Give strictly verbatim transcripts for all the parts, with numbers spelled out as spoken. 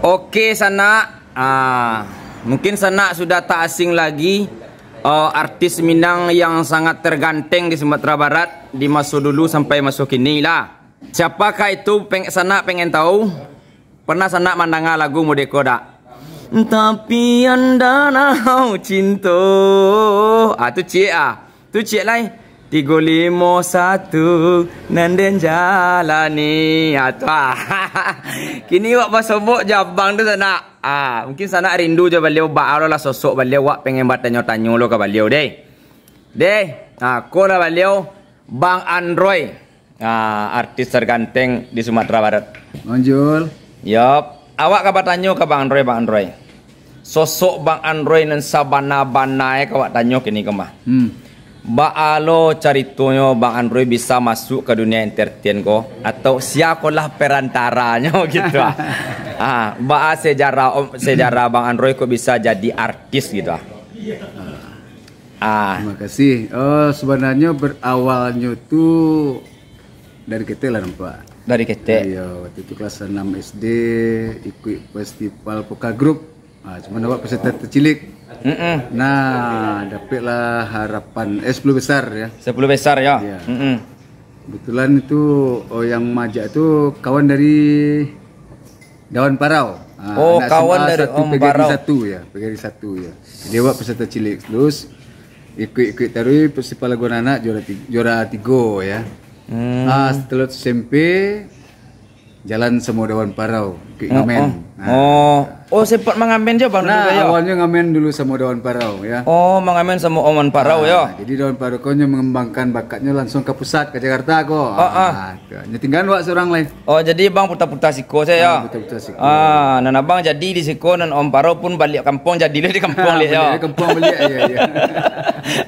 Oke, sanak. Ah, mungkin sanak sudah tak asing lagi, eh, artis Minang yang sangat terganteng di Sumatera Barat di maso dulu sampai maso kini lah. Siapakah itu, peng-, sanak pengen tahu? Pernah sanak mandanga lagu mode ko dak? Tapi anda nau cinto. Ah, tu ciek ah. Tu ciek lai. Tigo limo satu nan den jalani. Ah, tu ah. Kini wak basobok jo abang tu sanak. Ah, mungkin sanak rindu jo baliau, baa lo lah sosok baliau, wak pengen batanyo-tanyo lo ka baliau deh. Deh, ah, ko lah baliau, Bang Androy. Ah, artis terganteng di Sumatera Barat. Manjul. Yop. Awak ka batanyo ka Bang Androy, Bang Androy. Sosok Bang Androy nan sabana-bana e ka awak tanyo kini ko mah. Hmm. Baa lo caritonyo Bang Androy bisa masuk ka dunia entertain ko, atau sia ko lah perantaranyo gitu ah. Ah, baa sejarah om, sejarah Bang Androy ko bisa jadi artis gitu ah. Ah. Terima kasih. Oh, sebenarnya berawalnya tu dari ketek lah nampak. Dari ketek. Iya, waktu itu kelas enam S D, ikut festival vokal grup. Ah, cuma awak peserta tercilik. Mm-mm. Nah, dapatlah harapan, eh, sepuluh besar ya. Sepuluh besar ya. Iya. Mm-mm. Kebetulan itu, oh, yang majak tu kawan dari Dawan Parau. Ah, oh, anak kawan S M A dari satu, Om P G R I Parau. Satu ya, P G R I satu ya. Jadi awak peserta cilik terus ikut-ikut taruih festival lagu anak-anak juara ti-, juara tiga ya. Hmm. Ah, setelah S M P jalan sama Dawan Parau, ikut ngamen. Oh, oh. Nah. Oh, sempat mangamen je Bang dulu ya? Nah, awalnya ngamen dulu sama Dawan Parau ya. Oh, mangamen sama Om Wan Parau ya. Ah, jadi Dawan Parau ko nyo mengembangkan bakatnya langsung ke pusat, ke Jakarta ko. Ah, ah. Ah, tu. Nyo tinggalan wak seorang lai. Oh, jadi Bang putar-putar siko sajo ya? Ah, putar-putar siko. Ah, nan Abang jadi di siko, nan Om Parau pun baliak kampuang, jadi lah di kampuang. Ah, liak ya. Baliak kampuang baliak, ya, ya.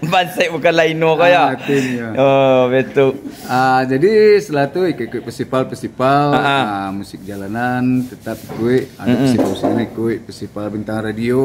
Bansek bukan lain ko ya. Ah, tu dia. Oh, betul. Ah, jadi setelah tu ikut-ikut festival-festival, ah, ah, musik jalanan tetap ikut, ada, mm-mm, festival musik ini ikut, festival bintang radio,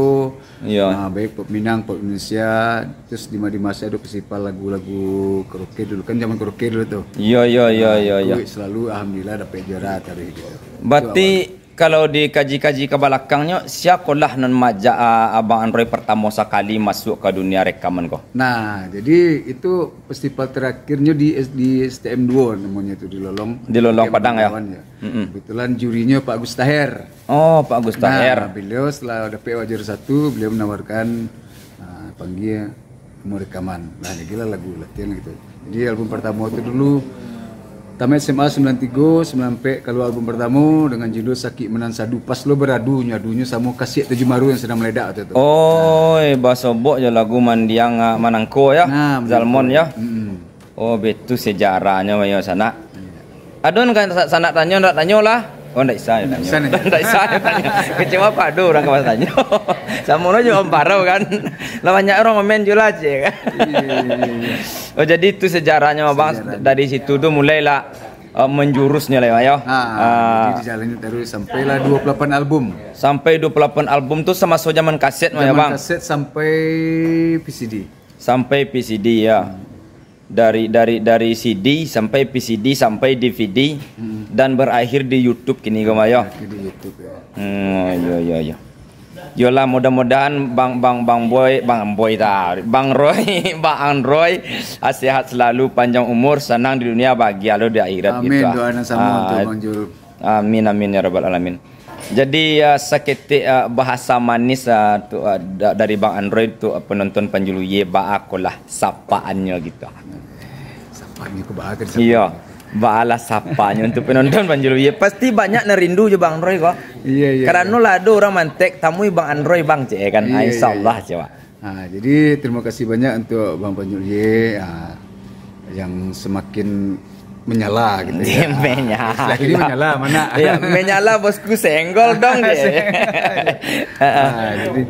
iya, ah, baik pop Minang, pop Indonesia, terus di ma-, di masa ada festival lagu-lagu karaoke dulu, kan zaman karaoke dulu tu. Iya, iya, iya, ah, iya, iya. Ikut selalu, alhamdulillah dapat juara tadi gitu. Berarti itu awal. Kalau dikaji-kaji ka balakangnyo, sia kolah nan maajak, ah, Abang Androy partamo sakali masuak ka dunia rekaman ko? Nah, jadi itu festival terakhirnyo di, di S T M dua namanya tu, di Lolong. Di Lolong Padang, ya? Camp Bangkawan, ya. Mm-mm. Kebetulan jurinyo Pak Agus Taher. Oh, Pak Agus Taher. Nah, beliau setelah dapat awak juara satu, beliau menawarkan, ah, panggil mau rekaman. Nah, jadilah lagu latihan gitu. Jadi album pertama tu dulu, tamat S M A sembilan tiga, sembilan empat, kalau album pertama dengan judul Sakik Menan Sadu, pas lo beradu, nyo adunyo samo kaset Tujuh Maru yang sedang meledak waktu tu. Oi, basobok jo lagu Mandiang, ah, Manangko ya? Nah, Zalmon Manangko ya? Mm-mm. Oh, betu sejarahnyo yo sanak. Iya. Ado nan ka sa-, sanak tanyo, ndak tanyo lah. Oh, ndak bisa yo tanyo. Ndak bisa, ndak bisa. Ndak bisa yo tanyo. Kecewa apa ado urang ka tanyo. Samo lo jo Om Parau kan. Lah banyak urang main juo lah, cek kan. Iya, iya, iya, iya. Oh, jadi itu sejarahnyo, Bang. Sejarah. Dari situ tu mulailah, eh, menjurusnyo lah, yo. Ah, ah, jadi dijalani terus sampailah dua puluh delapan album. Sampai dua puluh delapan album tu samaso zaman kaset mah, ya, Bang? Zaman kaset sampai V C D. Sampai V C D, ya. Hmm. Dari, dari, dari C D sampai V C D sampai D V D, hmm, dan berakhir di YouTube kini ko mah yo. Berakhir di YouTube, ya. Hmm, yo, yo, yo. Yolah, mudah-mudahan Bang, Bang, Bang Boy, Bang Boy ta, Bang Roy, Bang Androy, ah, sehat selalu, panjang umur, senang di dunia, bahagia lo di akhirat. Amin, gitu, ah. Doa nan sama, ah, untuk Bang Jul. Amin, amin, ya rabbal alamin. Jadi, ah, saketek, ah, bahasa manis, ah, tu, ah, da-, dari Bang Androy tu, ah, penonton Panjuluye, baa kolah sapaannyo gitu. Sapaannyo ko baa tadi, sapaannyo? Iyo, baalah sapaannyo untuk penonton Panjuluye. Pasti banyak nan rindu jo Bang Androy ko. Iyo, iyo, iyo. Karano lah ado urang mantek, "Tamui Bang Androy, Bang," cek kan. Iyo, ah, iyo, iyo. Insyaallah, cek, Bang. Nah, jadi terima kasih banyak untuk Bang Panjuluye, ah, yang semakin menyala gitu ya. Menyala. Istilah kini menyala, mana? Ya, menyala bosku, senggol dong dia. Senggol. Ah, jadi,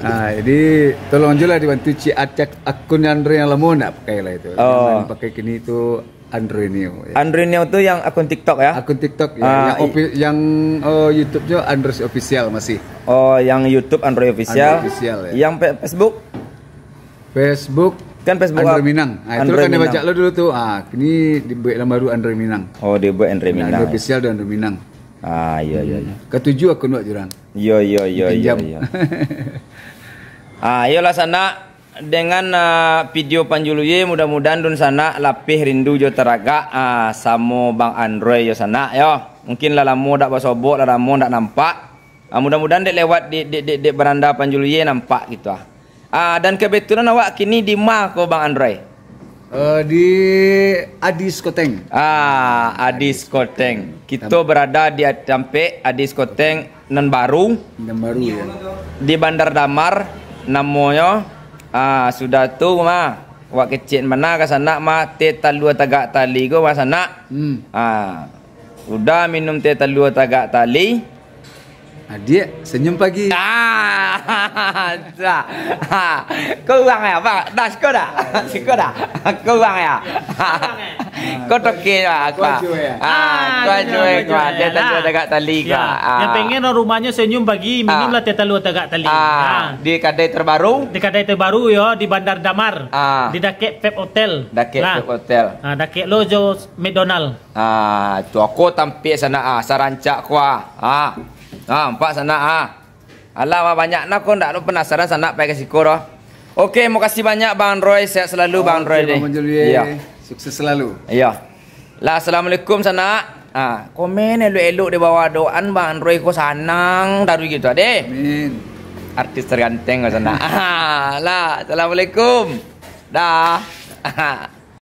ah, jadi tolong juolah dibantu cek acak akun Androy yang lamo ndak pakai lah itu. Oh. Yang pakai kini itu Android Neo, ya. Android Neo tu yang akun TikTok, ya? Akun TikTok, ya. Ah, yang i- ofi-, yang, oh, YouTube-nyo Android Official masih. Oh, yang YouTube Android Official. Android Official, ya. Yang pe-, Facebook? Facebook kan Facebook Android ap-, Minang. Ah, itu Android kan dia Minang. Baca lo dulu tu. Ah, kini dibuek lah baru Android Minang. Oh, dibuek Android Minang. Android Official dan Android Minang. Ah, iyo, iyo, iyo. Katuju akun wak jurang. Iyo, iyo, iyo, iyo, Dipinjam. Iyo. Ah, iyolah sanak, dengan, ah, video Panjuluye, mudah-mudahan dunsanak lapeh rindu jo taragak, ah, samo Bang Androy yo sanak yo. Mungkin lah lamo dak basobok, lah lamo dak nampak. Ah, mudah-mudahan dek lewat di, di, di, di baranda Panjuluye nampak gitu ah. Ah, dan kebetulan awak kini di ma ko Bang Androy? Eh, di Adis Koteng. Ah, Adis Koteng. Kito berada di tampek Adis Koteng nan baru. Nan baru, ya. Di Bandar Damar namonyo. Ah, sudah tu mah, wak kecek mana ka sanak mah, teh talua tagak tali ko mah sanak. Hmm. Ah, udah minum teh talua tagak tali. Adiak, senyum pagi. Ah, dah. Ha, kurang ya, Pak? Dah, siko dah. Siko dah. Kurang ya. Kau toke ya, Kau Pak. Cuek ya? Ah, Ah, kau cuek, cuek, cuek. Dia tak Lah. Cuek tagak tali, Ya, Kak. Ah. Yang pengen orang rumahnya senyum pagi, Ah. minumlah teh talua tagak tali. Ah, Ah. di kadai terbaru. Di kadai terbaru yo, di Bandar Damar. Ah. Di dakek Pep Hotel. Dakek Lah. Pep Hotel. Ah, dakek lo jo McDonald. Ah, tu ako tampek sanak ah, sarancak ko ah. Ah. Ah, nampak sanak ah. Alah, banyak nah ko ndak lo penasaran sanak pai ka siko doh. Oke, makasih banyak Bang Roy, sehat selalu Bang Oke, Roy deh. Bang Jul, ye. Iya. Sukses selalu. Iya. Lah, assalamualaikum sanak. Ah, komen elok-elok di bawah doan Bang Roy ko sanang taruih gitu deh. Amin. Artis terganteng ko sanak. Ah, lah, assalamualaikum. Dah.